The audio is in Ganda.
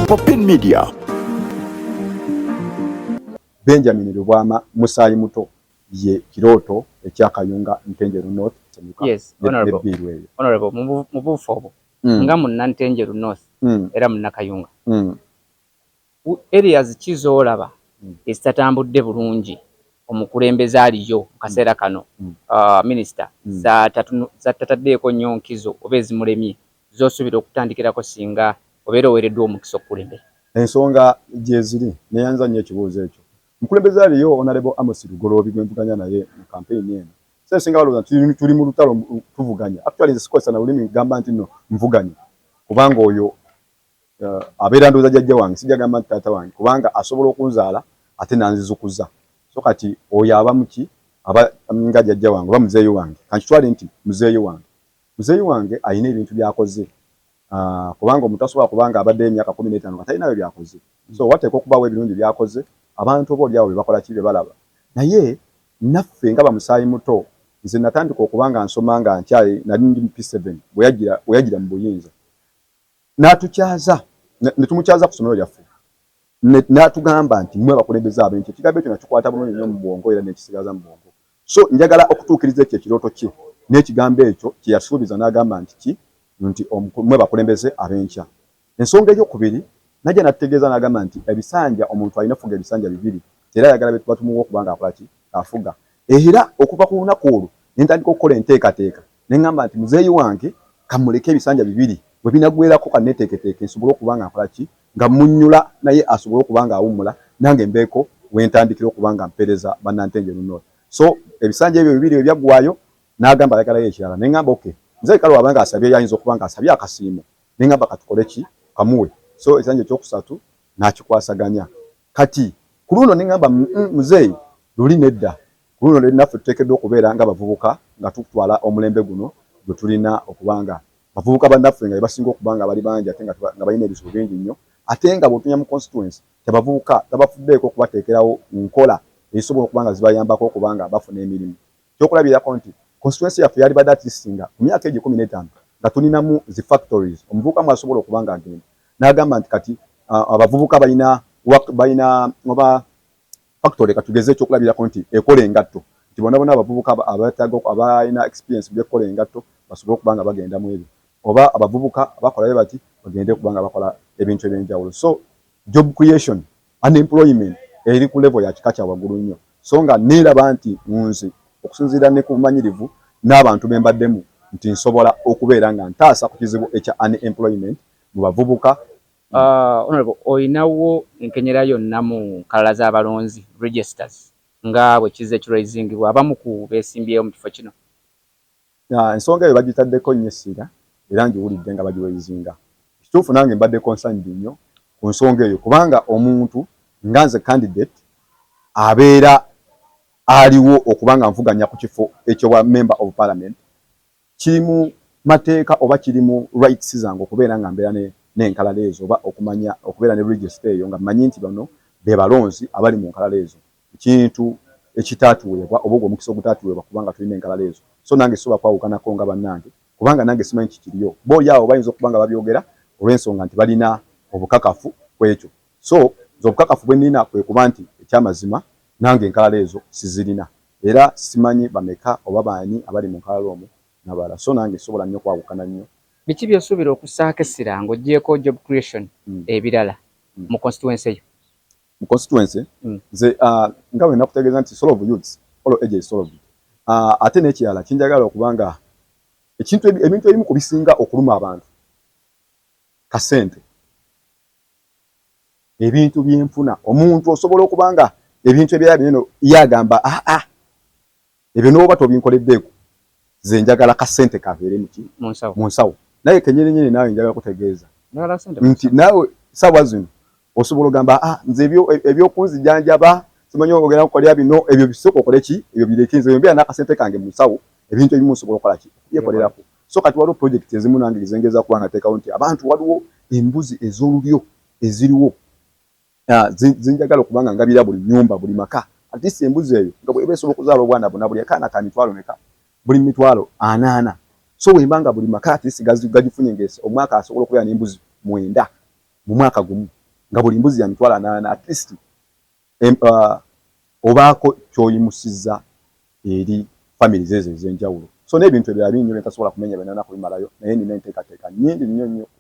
Popin Media. Benjamin Lubwama musaayi muto ye kirooto ekya Kayunga Ntenjeru North. Yes, honorable. Honorable, mu buufu obwo nga munna Ntenjeru North era munna Kayunga, areas ki z'olaba ezitatambudde bulungi omukulembeze aliyo mu kaseera kano, minisita zatataddeeko nnyo nkizo oba ezimulemye, z'osuubira okutandikirako singa obeera oweereddwa omukisa okukulembera? Ensonga gyeziri, neyanza nnyo ekibuuzo ekyo. Omukulembeze aliyo, Honorable Amos Lugoloobi, gwe nvuganya naye mu campaign eno, sensinga balowooza nti tuli mu lutalo, tuvuganya. Actually, nze sikozesa na lulimi gamba nti nno nvuganya, kubanga oyo abeera ndowooza jjajja wange, sijja gamba nti taata wange, kubanga asobola okunzaala ate nanzizukuza. So kati oyo aba muki, aba nga jjajja wange oba muzeeyi wange. Kankitwale nti muzeeyi wange. Muzeeyi wange alina ebintu by'akoze, kubanga omuntu asobola kubanga abaddeyo emyaka 15 nga talinayo byakoze. So wateekwa okubaawo ebirungi byakoze, abantu oba oliawo bye bakola ki, bye balaba. Naye naffe nga bamusaayi muto, nze natandika okuba nga nsoma nga nkyali, nali ndi mu P7 bwe yagira mu buyinza, n'atukyaza ne tumukyaza ku ssomero lyaffe, n'atugamba nti, "Mmwe abakulembeze ab'enkya." Ekigambo ekyo nakikwata bulungi nnyo mu bwongo era nekisigaza mu bwongo. So njagala okutuukiriza ekyo ekirooto kye n'ekigambo ekyo kye yasuubiza, n'agamba nti ki, nti mmwe bakulembeze ab'enkya. Ensonga eyokubiri, najja n'atutegeeza n'agamba nti ebisanja, omuntu alina okufuga ebisanja bibiri, era ayagala bye tuba tumuwa okuba nga akola ki, afuga. Era okuva ku lunaku olwo ne ntandika okukola enteekateeka, ne ŋŋamba nti muzeeyi wange kamuleke ebisanja bibiri, bwe binaggwerako kanneeteeketeeke nsobole okuba nga nkola ki, nga munnyula naye asobole okuba nga awummula, nange mbeeko we ntandikira okuba nga mpeereza bannantenjeru North. So ebisanja ebyo bibiri bwe byaggwayo, n'agamba ayagalayo ekirala. Ne ŋŋamba, "Okay, muzeeyi kale waba nga asabye, ayinza okuba nga asabye akasiimo." Ne ŋŋamba, "Katukole ki, kamuwe." So ekisanja ekyokusatu n'akikwasaganya. Kati ku luno ne ŋŋamba, "Muzeeyi, luli nedda, ku luno naffe tuteekeddwa okubeera nga bavubuka nga tutwala omulembe guno gwe tulina, okuba nga bavubuka bannaffe nga bebasinga okuba nga bali bangi, ate nga balina ebizibu bingi nnyo, ate nga bw'otunya mu constituency tebavubuka tabafuddeeko okubateekerawo nkola ezisobola okuba nga zibayambako okuba nga bafuna emirimu." Kyokulabirako nti constituency yaffe yali badde at least nga ku myaka egyo 15 nga tulinamu zi factories omuvubuka mwasobola okuba nga agenda. N'agamba nti kati abavubuka balina oba factory, katugeze ekyokulabirako nti ekola engatto, nti bonna bonna abavubuka abalina experience byekukola engatto basobole okuba nga bagenda mu ebyo, oba abavubuka bakolayo bati bagende okuba nga bakola ebintu ebyenjawulo. So job creation, unemployment eri ku level ya kika kya waggulu nnyo. So nga neeraba nti nze okusinziira ne ku bumanyirivu n'abantu be mbaddemu nti nsobola okubeera nga ntaasa ku kizibu ekya unemployment mu bavubuka. Honorable, oyinawo enkenyera yonna mu nkalala z'abalonzi, registers, nga bwe kizze kiraisingibwa abamu ku beesimbyewo mu kifo kino? Ensonga eyo bagitaddeko nnyo essira era ngiwulidde nga bagiraisinga. Kituufu, nange mbadde concerned nnyo ku nsonga eyo, kubanga omuntu nga nze candidate abeera aliwo okuba nga nvuganya ku kifo ekyobwa member of parliament, kiri mu mateeka oba kiri mu rights zange okubeera nga mbeera n'enkalala ezo, oba okumanya okubeera ne register eyo, nga mmanyi nti bano be balonzi abali mu nkalala ezo. Ekintu ekitaatuweebwa oba ogwo omukisa ogutaatuweebwa kubanga tulina enkalala ezo. So nange sobola kwawukanako nga bannange, kubanga nange simanyi kikiriyo. Booli awo bayinza okuba nga babyogera olw'ensonga nti balina obukakafu ku ekyo. So nze obukakafu bwe nnina kwe kuba nti ekyamazima nange enkalala ezo sizirina, era simanyi bameka oba baani abali mu nkalala omwo nabalala. So nange sobola nnyo kwawukana nnyo. Biki by'osuubira okussaako essira ng'oggyeeko job creation, ebirala mu constituency eyo? Mu constituency, nze nga bwe nakutegeeza nti solve youths, all ages solved. Ate n'ekirala kinjagala okuba nga ekintu, ebintu ebimu ku bisinga okuluma abantu, kasente, ebintu byenfuna. Omuntu osobola okuba nga ebintu ebirala binene ye agamba, "Aa, ebyo n'oba tobinkoleddeeko, ze njagala kasente kabeere muki?" Mu nsawo. Naye kenyininyini naawe njagala kutegeeza nti naawe saawa zino osobola ogamba, "Ah, nze ebyokunzijanjaba simanyi ogenda kukolera bino, ebyo bisooka okole ki, ebyo bireke, nze mbeera n'akasente kange mu nsawo, ebintu ebimu nsobola okukola ki, okubyekolerako." So kati waliwo project ezimu nange zengeza kuba nga teekawo nti abantu, waliwo embuzi ez'olulyo eziriwo zinjagala okuba nga ngabira buli nyumba, buli maka, at least embuzi eyo nga bweba esobola okuzaala obwana buna, buli akaana ka mitwalo meka? Buli 400,000. So wemba nga buli maka at least gagifunye, nga omwaka asobola okubeera n'embuzi 9 mu mwaka gumu, nga buli mbuzi ya 80,000, at least obaako kyoyimusizza eri families ezo ez'enjawulo. So n'ebintu ebirala bingi nnyo byentasobola kumenya byonna kubimalayo, naye nina enteekateeka nnyingi nnyo nnyo ku